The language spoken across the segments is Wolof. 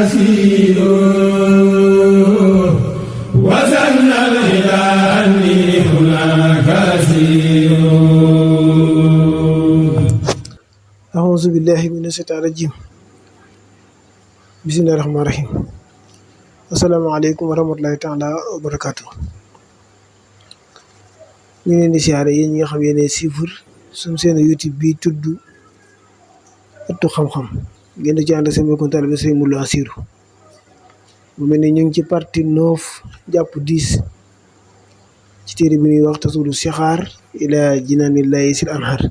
كثير وزن إلى أني هناك كثير. أعوذ بالله من الشيطان الرجيم. بسم الله الرحمن الرحيم. السلام عليكم ورحمة الله تعالى وبركاته. ñu ngi leen di siyaare yéen ñi nga xam yéene siifur suñu seen YouTube bi tudd ëttu xam-xam ngeen di ci ànd seen mbokku taalibe Sëriñ Moulou Assirou. mu mel ni ñu ngi ci partie 9 jàpp 10 ci téere bi ñuy wax Tasawudu Sixaar ila Jinaanillahi sil Anhar.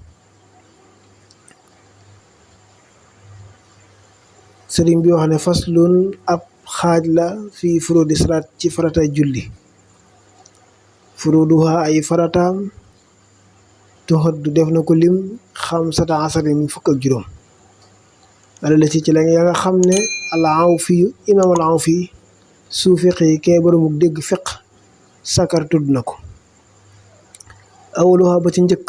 sëriñ bi wax ne faslun ab xaaj la fii furuudi salaat ci faratay julli. furuuduha ay farataam tuxaddu def na ko lim 15 fukk ak juróom. wala la ci la nga xam ne al-Awfi imaam al-Awfi suufiqi kee boromu dégg fiq sakar tudd na ko. awaluha ba ci njëkk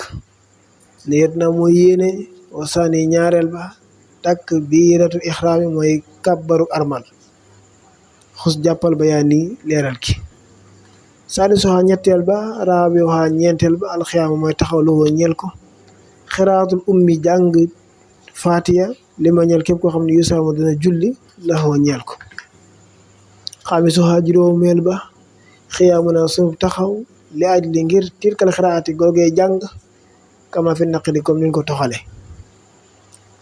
niyet na mooy yéene wasaani ñaareel ba takbiratul ixraami mooy kàbbaru armal xus jàppal bayaani leeral ki. saadisuha ñetteel ba raabiuha ñeenteel ba alxiyaama mooy taxaw lowoo ñeel ko. xiraatul ummi jàng faatiya li ma ñeel képp koo xam ne yusaama dina julli laxoo ñeel ko. xaamisuha juróomeel ba xiyaamu naa sunu taxaw li aj li ngir tilkal xiraati googee jàng kama fi naqdi comme niñ ko toxale.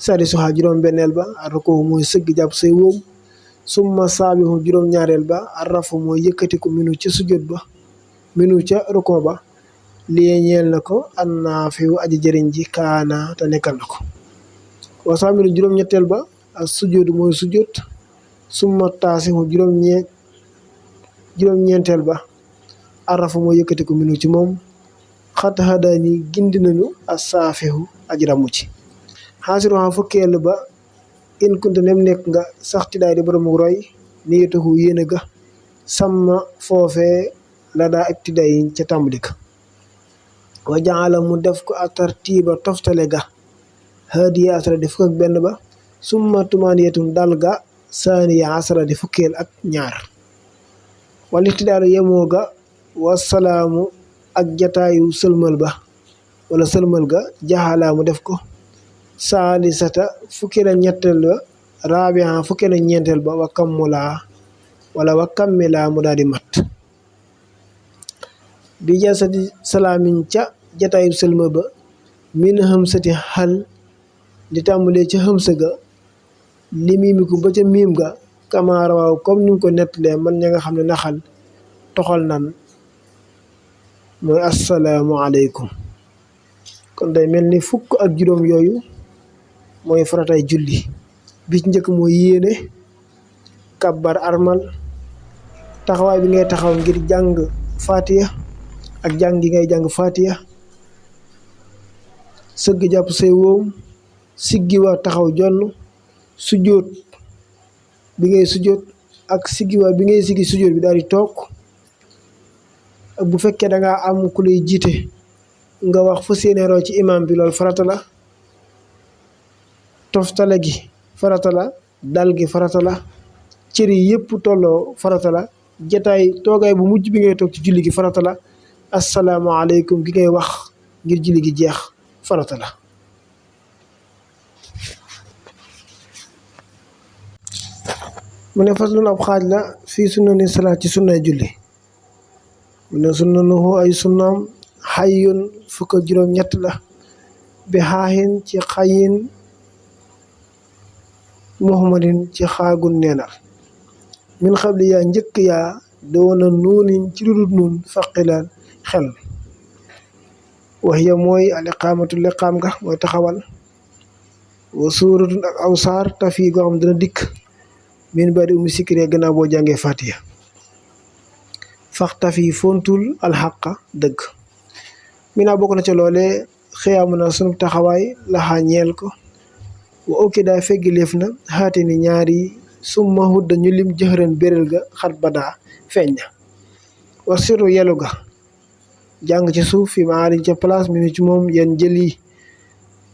saadisuha juróom benneel ba arrukuu mooy sëgg jàpp say wóom. summa saabihu juróom ñaareel ba arrafu mooy yëkkatiku minu ca sujjóot ba minu ca rukoo ba lii ñeel na ko annaafiu aji jëriñ ji kaana te nekkal na ko. wa saamilu juróom ñetteel ba ak sujjóot mooy sujjóot. summa taasihu juróom ñeenteel ba arrafu mooy yëkkatiku minu ci moom. xat hadaani gindi nañu asaafihu aji ramu ci. xaasiruha fukkeel ba in kunta nem nekk nga sax ti daay di boromu roy niyatuhu yéene ga sàmma foofee la daa ibtidaay yi ca tàmbali ka. wa jaala mu def ko a tartiiba toftale ga haadiya asara di fukk ak benn ba. summa tumaaniyatun dal ga saaniya asara di fukkeel ak ñaar. wal ibtidaalu yemoo ga wasalaamu ak jataayu sëlmal ba wala sëlmal ga jaxalaa mu def ko saalisata fukkeel ak ñetteel ba. raabiha fukkeel ak ñeenteel ba wa kammulaa wala wa kammilaa mu daal di mat. bi jasadi salaamin ca jataayu sëlmal ba min hamsati xal di tàmbalee ca hamsa ga li miimiku ba ca miim ga kamaara waaw comme ni ko nettalee man ña nga xam ne naxal toxal nan mooy assalaamu aleykum. kon day mel ni fukk ak juróom yooyu mooy faratay julli. bi ci njëkk mooy yéene kabbar armal taxawaay bi ngay taxaw ngir jàng fatiya ak jàng gi ngay jàng fatiya. sëgg jàpp say wóom siggiwaat taxaw jonn sujjóot bi ngay sujjóot ak siggiwaat bi ngay siggi sujjóot bi daal di toog. ak bu fekkee da ngaa am ku lay jiite nga wax fa séenéeroo ci imam bi loolu farata la. toftale gi farata la. dal gi farata la. cër yi yëpp tolloo farata la. jataay toogaay bu mujj bi ngay toog ci julli gi farata la. asalaamaaleykum gi ngay wax ngir julli gi jeex farata la. mu ne faslun ab xaaj la fii sunnani salaat ci sunnay julli. mu ne sunnanuhu ay sunnaam xayyun fukk ak juróom ñett la. bi xaaxin ci xayin muhammadin ci xaagun neenal. min xabli yaa njëkk yaa doona nuunin ci ludut nuun faqilaan xel. wax ya mooy aliqaamatu liqaam ga mooy taxawal. wa suuratun ak aw saar tafi goo xam dana dikk min bari umi sikkiree gannaaw boo jàngee fatiha. fax tafi fontul alxaqa dëgg. minaa bokk na ca loole xiyaamu na sunu taxawaay laxaa ñeel ko. wa okki daa feggi léef na xaate ni ñaari summa hudda ñu lim jëxëran bérél ga xat badaa feeñ na. wa siru yelu ga jàng ci suuf fi maari ca place mi ci moom yan jëli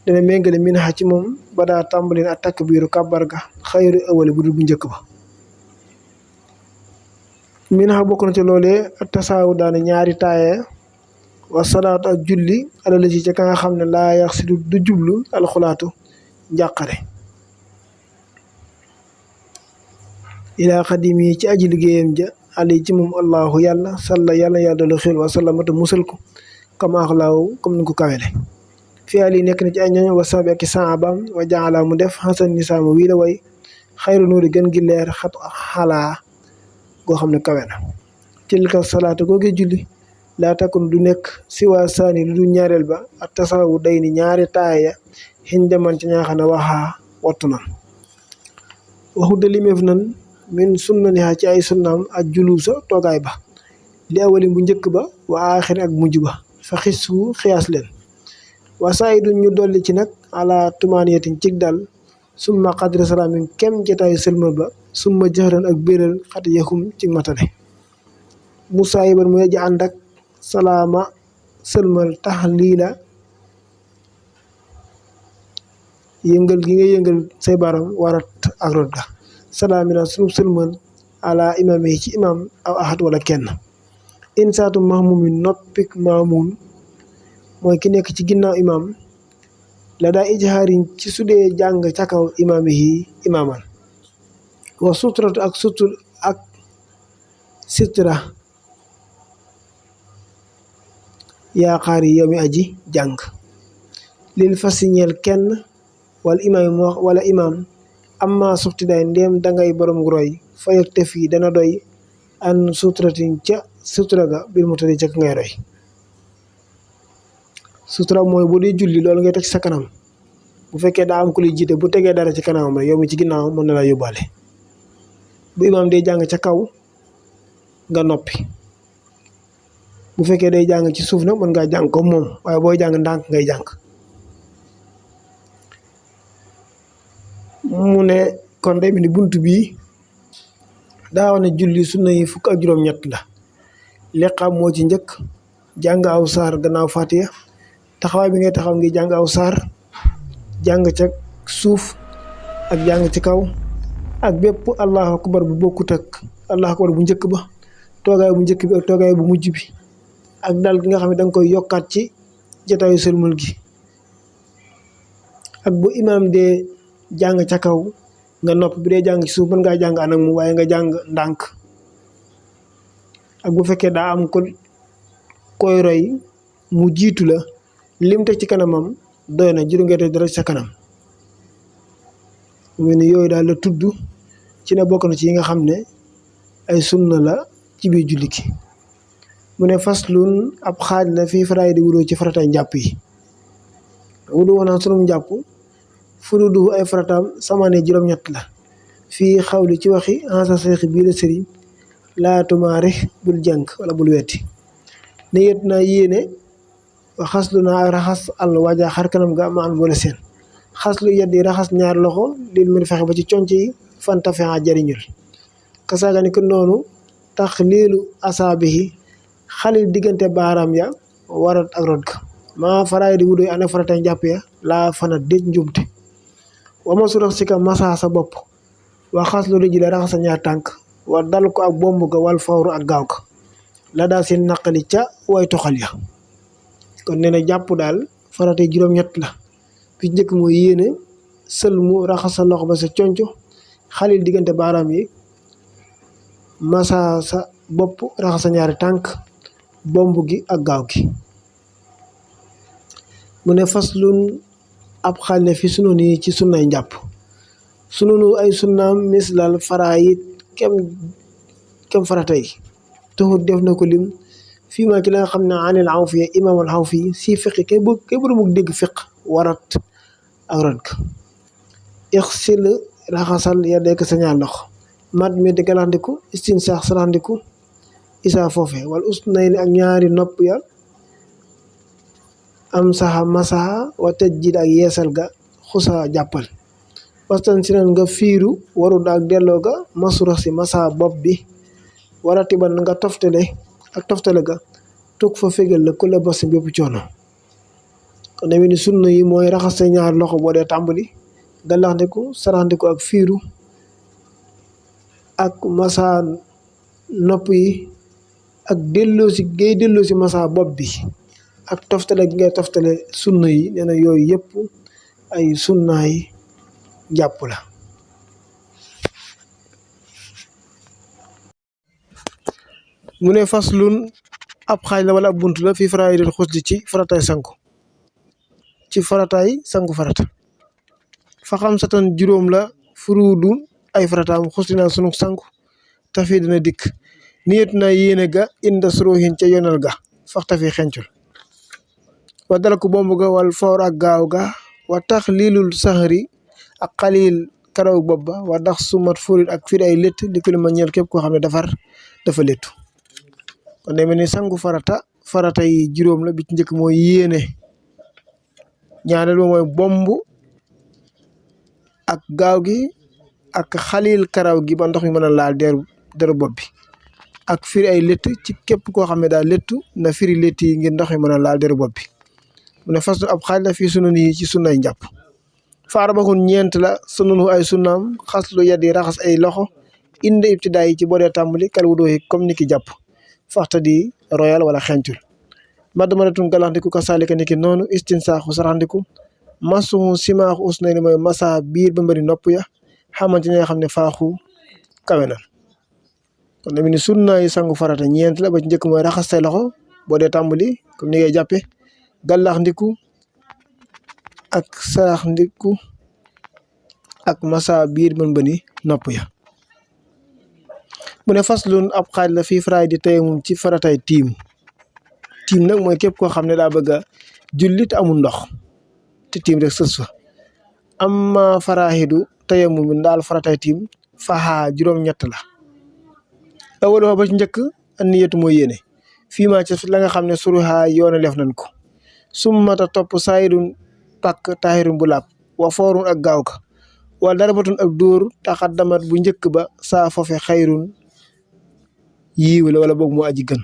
dana méngale min xa ci moom badaa tàmbalin ak takbiiru kàbbar ga xayru ëwale bu dul bu njëkk ba. min xa bokk na ci loolee tasaawu daane ñaari taaye wa salaatu ak julli alala ci ca ka nga xam ne laa yax si du jublu alxulaatu njàqare ilaa xadim yi ci aji liggéeyam ja ali ci moom allahu yàlla salla yàlla yàlla xel wa sallamata musal ko comme axlaaw comme ni ko kawele fi ali nekk na ci ay ñoñ wa sabi ak saabaam wa jaala mu def xasan nisaama wii la way xayru nuuri gën gi leer xat xalaa goo xam ne kawe na tilka salaatu googe julli laa takun du nekk si waa saani lu du ñaareel ba ak tasaawu day ni ñaari taaya xiñ deman ci ñaaxane waxaa wattu nan waxu dalimeef nan min sunna ni ci ay sunnaam ak julusa toogaay ba li awali bu njëkk ba wa aaxiri ak mujj ba fa xisu xiyaas leen wa saayidun ñu dolli ci nag ala tumaaniyatin cig dal summa qadri salaamin kem jotaayu sëlmal ba summa jëxëran ak béral xat yaxum ci matale musaa yiban mu yejj ànd ak salaama sëlmal tax lii la yëngal gi nga yëngal say baram warat ak rot ga salaamina sunub sëlmal ala imam yi ci imam aw ahad wala kenn insaatu mahmumin noppik maamun mooy ki nekk ci ginnaaw imam la daa ijhaarin ci sudee jàng ca kaw imaam yi imaaman wa sutratu ak sutur ak sitra yaakaar yi yow mi aji jàng lil fasiñeel kenn wala imaam wala imaam amma suxtidaay ndéem dangay borom roy fayak tef yi dana doy an sutratin ca sutura ga bil mu tëddi ca ngay roy sutura mooy bu dee julli loolu ngay teg sa kanam bu fekkee daa am ku lay jiite bu tegee dara ci kanamam rek yow mi ci ginnaaw mën na la yóbbaale bu imaam day jàng ca kaw nga noppi bu fekkee day jàng ci suuf nag mën ngaa jàng ko moom waaye booy jàng ndànk ngay jàng mu ne kon day mel ni bunt bii daa wax ne julli sunna yi fukk ak juróom-ñett la liqaam moo ci njëkk jàng aw saar gannaaw fatiha taxawaay bi ngay taxaw ngi jàng aw saar jàng ca suuf ak jàng ci kaw ak bépp allahu akbar bu bokkut ak allahu akbar bu njëkk ba toogaay bu njëkk bi ak toogaay bu mujj bi ak dal gi nga xam ne danga koy yokkaat ci jotaayu sëlmal gi ak bu imaam dee jàng ca kaw nga nopp bi dee jàng ci suuf mën ngaa jàng ànd ak mu waaye nga jàng ndànk ak bu fekkee daa am ko koy roy mu jiitu la lim teg ci kanamam doy na juru ngeen dara ci sa kanam mu ne yooyu daal la tudd ci ne bokk na ci yi nga xam ne ay sunna la ci biir julli gi mu ne faslun ab xaaj la fii faraay di wudoo ci faratay njàpp yi wudu wax naa sunum njàpp furudu ay farataam samaane juróom-ñett la fii xawli ci waxi ansa seexi bii la sëriñ laatumaari bul jànk wala bul wetti ne yet naa yéene wa xaslu naa ak raxas àll waja xar kanam ga ma an boole seen xaslu yeddi raxas ñaar loxo lil mën fexe ba ci conc yi fanta fexa jariñul kasaaga ni ko noonu tax liilu asaabihi xalil diggante baaraam ya warat ak rot ga maa faraay di wudoy ane faratay njàpp ya laa fana déj njumte wama surax si ka masa sa bopp wa xaslu rijji la raxas sa ñaar tànk wa dal ko ak bomb ga wal fawru ak gaaw ga la daa seen naqali ca way toxal ya kon nee na jàpp daal faratay juróom-ñett la bi njëkk mooy yéene sël mu raxas sa loxo ba sa conco xalil diggante baaraam yi masa sa bopp raxas sa ñaari tànk bomb gi ak gaaw gi mu ne faslun ab xaaj ne fi sunu nii ci sunnay njàpp sununu ay sunnaam mislal faraayit kem faratay taxut def na ko lim fii maa ci la nga xam ne anil awfi imaam al awfi si fiqi kay bëru mu dégg fiq warat ak rot ga ixsil raxasal ya dekk sa ñaar loxo mat mi di galaxndiku istin saax saraxndiku isaa foofe wala usnayni ak ñaari nopp ya am saxa masaxa wa tëj jiit ak yeesal ga xusa jàppal wastan si nan nga fiiru warud ak delloo ga masura si masaxa bopp bi wara tiban nga toftale ak toftale ga tug fa fégal la ku la basi bépp coono kon deme ni sunna yi mooy raxas sa ñaar loxo boo dee tàmbali galaxndiku saraxndiku ak fiiru ak masaa nopp yi ak delloosi ngay delloosi masa bopp bi ak toftale gi ngay toftale sunna yi nee na yooyu yëpp ay sunnaay jàpp la. mu ne faslun ab xaaj la wala ab bunt la fii faraa'idil xusli ci farataay sangu farata fa xamsatan juróom la furuudu ay farataam xusli naa sunu sangu tafi dina dikk niyet na yéene ga inda suruhin ca yonal ga faxta fi xencul wa dalaku bomb ga wal foor ak gaaw ga wa tax liilul saxari ak xalil karaw bopp ba wa dax sumat furit ak firi ay létt li ko li ma ñeel képp koo xam ne dafa léttu. kon day mel ni sangu farata yi juróom la bi ci njëkk mooy yéene, ñaareel ba mooy bomb ak gaaw gi ak xalil karaw gi ba ndox mi mën a laal deru bopp bi ak firi ay létt ci képp koo xam ne daal léttu na firi létt yi ngir ndox mi mën a laal deru bopp bi. mu ne faslu ab xaaj la fii sunna yi ci sunnay njàpp faara baxun ñeent la sunanu ay sunnaam xaslu yaddi raxas ay loxo inde ibtidaa yi ci boo dee tàmbali kal wudoo yi comme ni ki jàpp faxta di royal wala xencul madamaratun galaxndiku ka saalika ni ki noonu istinsaaxu saraxndiku masuhu simaaxu usnay ni mooy masa biir ba mbëri nopp ya xamante ñi nga xam ne faaxu kawe na. kon tamit ni sunna yi sangu farata ñeent la ba ci njëkk mooy raxas say loxo boo dee tàmbali comme ni ngay jàppe gàllaxndiku ak saraxndiku ak masa biir ba mbëri nopp ya. mu ne faslun ab xaaj la fii faraay di tayamum ci faratay tiim nag mooy képp koo xam ne daa bëgg a julli te amul ndox te tiim rek sës fa amma faraahidu tayamum bi ndaal faratay tiim faxaa juróom-ñett la. awalu ba ci njëkk an niyatu mooy yéene fii maa ci la nga xam ne suruha yoone lef nañ ko summata topp saayidun pàkk taahirun bu laab wa foorun ak gaaw ka wala darabatun ak dóor taxaddamat bu njëkk ba saa foofe xayrun yiiw la wala boog mu aji gën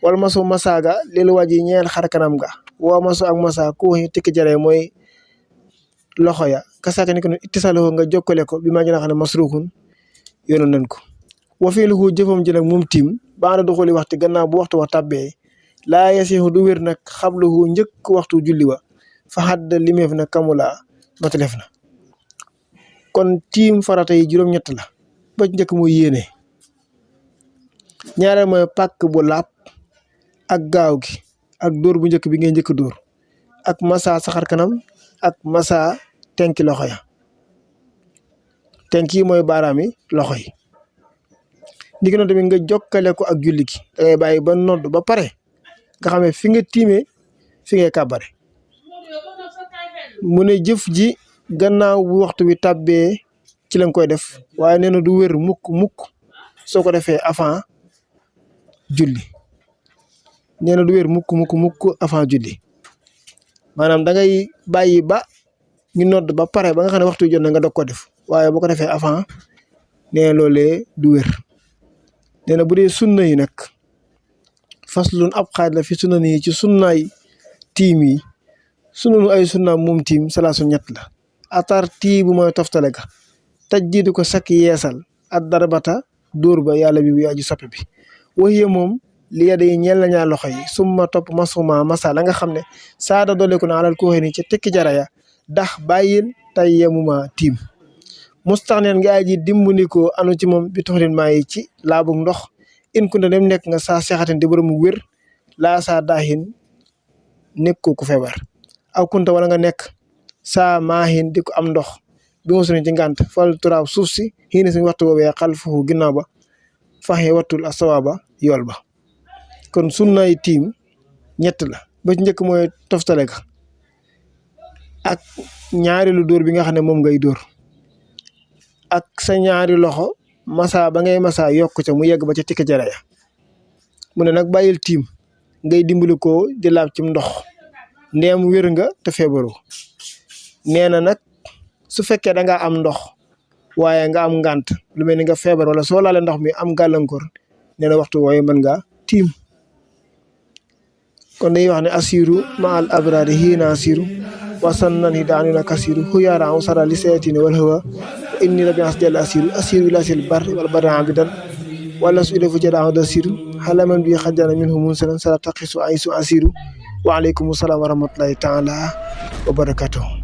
wala maso masaaga leelu waji ñeel xar kanam ga waa maso ak masa ku waxi tikki jare mooy loxo ya kasaaka ni ko noon ittisaloo nga jokkale ko bi maa ngi xam ne masruukun yoonu nañ ko wa fiiluhu jëfam ji nag moom tiim baana du xooli waxtu gannaaw bu waxtu wax tàbbee laa yasiixu du wér nag xabluhu njëkk waxtu julli wa fa xadd limeef na kamula matalef na. kon tiim farata yi juróom-ñett la ba ci njëkk mooy yéene, ñaareel mooy pàkk bu laab ak gaaw gi ak dóor bu njëkk bi ngay njëkk dóor ak masa saxar kanam ak masa tenki loxo ya tenk yi mooy baaraam yi loxo yi. ndiki noonu tamit nga jokkale ko ak julli gi da ngay bàyyi ba nodd ba pare nga xam ne fi nga tiimee fi ngay kàbbare. mu ne jëf ji gannaaw bu waxtu wi tàbbee ci lañ koy def waaye nee na du wér mukk soo ko defee avant julli nee na du wér mukk avant julli maanaam da ngay bàyyi ba ñu nodd ba pare ba nga xam ne waxtu wi jot na nga dog ko def waaye boo ko defee avant nee na loolee du wér. nee na bu dee sunna yi nag faslun ab xaaj la fi sunna yi ci sunnaay tiim yi sunanu ay sunnaam moom tiim salaasu ñett la atar tii bu mooy toftale ga taj jiitu ko sakk yeesal ak darbata dóor ba yàlla bi bu yaaju soppi bi waxiye moom li yedda yi ñeel na ñaar loxo yi summa topp masuma masa la nga xam ne saada dooleeku na alal koo xëy ni ci tekki jaraya dax bàyyil tay yemuma tiim mustaxneen nga aji dimbandikoo anu ci moom bi toxlin maa yi ci laabug ndox in kunta dem nekk nga saa sexatin di borom wér laa saa daaxin nekk ku feebar aw kunta wala nga nekk saa maahin di ko am ndox bi nga sunu ci ngànt fal turaab suuf si xiini suñu waxtu boobee xal foofu ginnaaw ba faxee wattul a sawaaba yool ba. kon sunnaay tiim ñett la ba ci njëkk mooy toftale ga ak ñaareelu dóor bi nga xam ne moom ngay dóor ak sa ñaari loxo masa ba ngay masa yokk ca mu yegg ba ca tikki jara ya. mu ne nag bàyyil tiim ngay dimbali ko di laab ci ndox ndeem wér nga te feebaroo. nee na nag su fekkee da nga am ndox waaye nga am ngànt lu mel ni nga feebar wala soo laalee ndox mi am gàllankoor nee na waxtu wooyu mën nga tiim. kon dañuy wax ne asiru ma al abrari hiina asiru wasan nan hi daanuna kasiru xuyaara am sara li seetini wal hawa inni la bi as jël asiru ila sil bar wala bari abidan wala su idefu jada da siru halaman bi khajana minhum munsalan sala taqisu aisu asiru wa alaykum assalam wa rahmatullahi ta'ala wa barakatuh